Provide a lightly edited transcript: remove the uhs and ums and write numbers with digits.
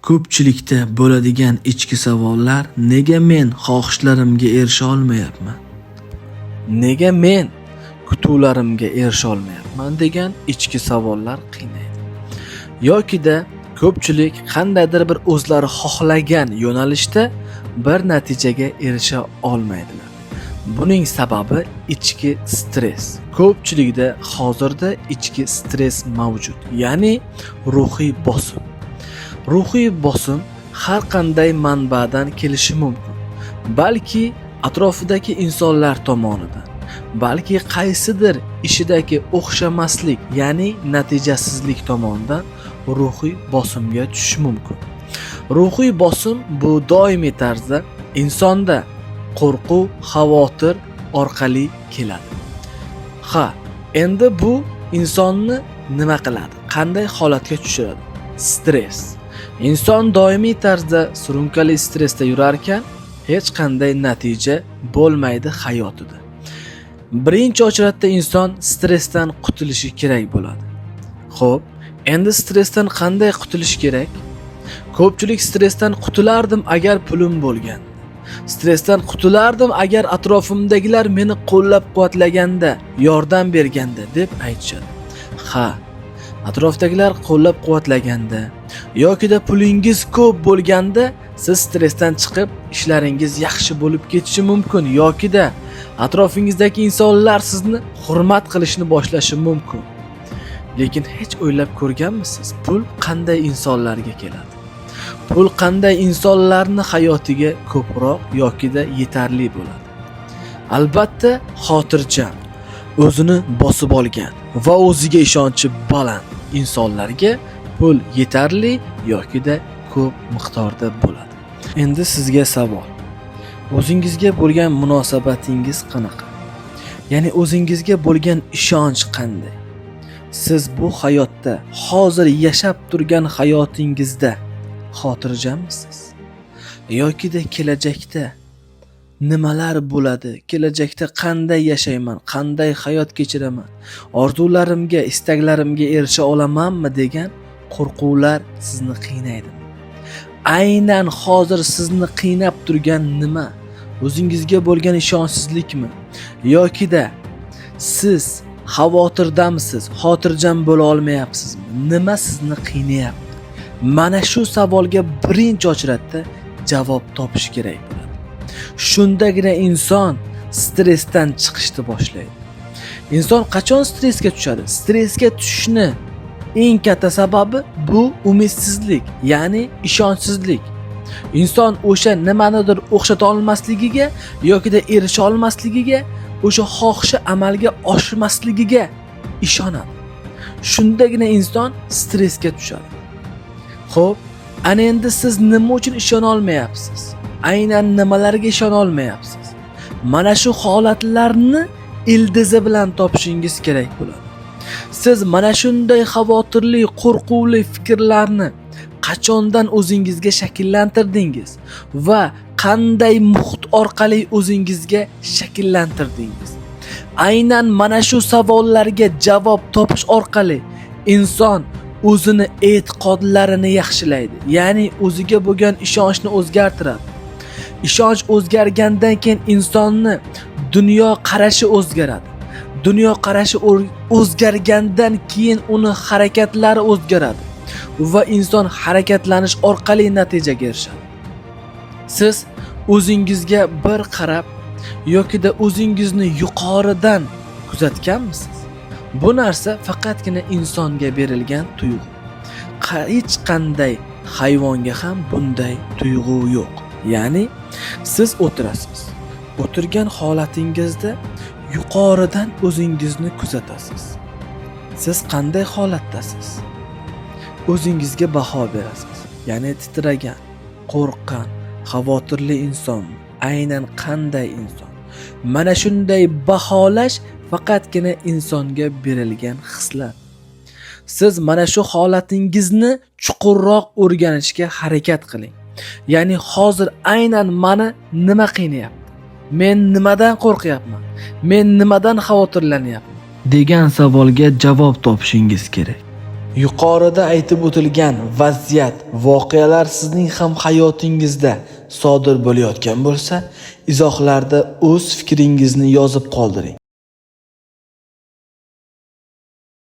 Ko'pchilikda bo'ladigan ichki savollar: nega men xohishlarimga erisha olmayapman? Nega men kutuvlarimga erisha olmayapman degan ichki savollar qiynaydi. Yokida ko'pchilik qandaydir bir o'zlari xohlagan yo'nalishda bir natijaga erisha olmaydilar. Buning sababi ichki stress. Ko'pchilikda hozirda ichki stress mavjud, ya'ni ruhiy bosim. Ruhiy bosim har qanday manbadan kelishi mumkin. Balki atrofidagi insonlar tomonidan, balki qaysidir ishidagi o'xshamaslik, ya'ni natijasizlik tomonidan ruhiy bosimga tushishi mumkin. Ruhiy bosim bu doimiy tarzda insonda qo'rquv, xavotir orqali keladi. Ha, endi bu insonni nima qiladi? Qanday holatga tushiradi? Stress. Inson doimiy tarzda surunkali stressda yurar ekan, hech qanday natija bo'lmaydi hayotida. Birinchi очередь da inson stressdan qutulishi kerak bo'ladi. Xo'p, endi stressdan qanday qutulish kerak? Ko'pchilik stressdan qutulardim agar pulim bo'lganda. Stressdan qutulardim agar atrofimdagilar meni qo'llab-quvvatlaganda, yordam berganda deb aytishadi. Ha, atrofdagilar qo'llab-quvvatlaganda yokida pulingiz ko'p bo'lganda siz stressdan chiqib ishlaringiz yaxshi bo'lib ketishi mumkin yokida atrofingizdagi insonlar sizni hurmat qilishni boshlashi mumkin. Lekin hech o'ylab ko'rganmisiz, pul qanday insonlarga keladi? Pul qanday insonlarni hayotiga ko'proq yokida yetarli bo'ladi? Albatta, xotirjam, o'zini bosib olgan va o'ziga ishonchi baland insonlarga pul yetarli yokida ko'p miqdorda bo'ladi. Endi sizga savol. O'zingizga bo'lgan munosabatingiz qanaqa? Ya'ni o'zingizga bo'lgan ishonch qanday? Siz bu hayotda, hozir yashab turgan hayotingizda xotirjammisiz? Yokida kelajakda nimalar bo'ladi? Kelajakda qanday yashayman? Qanday hayot kechiraman? Orzularimga, istaklarimga erisha olamanmi degan qo'rquvlar sizni qiynaydimi? Aynan hozir sizni qiynab turgan nima? O'zingizga bo'lgan ishonchsizlikmi? Yokida siz xavotirdamisiz, xotirjam bo'la olmayapsizmi? Nima sizni qiynayapti? Mana shu savolga birinchi очередь da javob topish kerak bo'ladi. Shundagina inson stressdan chiqishni boshlaydi. Inson qachon stressga tushadi? Stressga tushishni eng katta sababi bu umidsizlik, ya'ni ishonchsizlik. Inson o'sha nimanidir o'xshata olmasligiga yokida erisha olmasligiga, o'sha xohishi amalga oshmasligiga ishonadi. Shundagina inson stressga tushadi. Xo'p, ana endi siz nima uchun ishona olmayapsiz? Aynan nimalarga ishona olmayapsiz? Mana shu holatlarni ildizi bilan topishingiz kerak bo'ladi. Siz mana shunday xavotirli, qo'rquvli fikrlarni qachondan o'zingizga shakllantirdingiz va qanday muhit orqali o'zingizga shakllantirdingiz? Aynan mana shu savollarga javob topish orqali inson o'zini e'tiqodlarini yaxshilaydi, ya'ni o'ziga bo'lgan ishonchni o'zgartiradi. Ishonch o'zgargandan keyin insonni dunyo qarashi o'zgaradi. Dunyo qarashi o'zgargandan keyin uni harakatlari o'zgaradi va inson harakatlanish orqali natijaga erishadi. Siz o'zingizga bir qarab yokida o'zingizni yuqoridan kuzatganmisiz? Bu narsa faqatgina insonga berilgan tuyg'u. Hech qanday hayvonga ham bunday tuyg'u yo'q. Ya'ni siz o'tirasiz. O'tirgan holatingizda yuqoridan o'zingizni kuzatasiz. Siz qanday holatdasiz? O'zingizga baho berasiz. Ya'ni titragan, qo'rqqan, xavotirli inson, aynan qanday inson? Mana shunday baholash faqatgina insonga berilgan xislat. Siz mana shu holatingizni chuqurroq o'rganishga harakat qiling. Ya'ni hozir aynan mani nima qiynayapti? Men nimadan qo'rqyapman? Men nimadan xavotirlanyapman? Degan savolga javob topishingiz kerak. Yuqorida aytib o'tilgan vaziyat, voqealar sizning ham hayotingizda sodir bo'layotgan bo'lsa, izohlarda o'z fikringizni yozib qoldiring.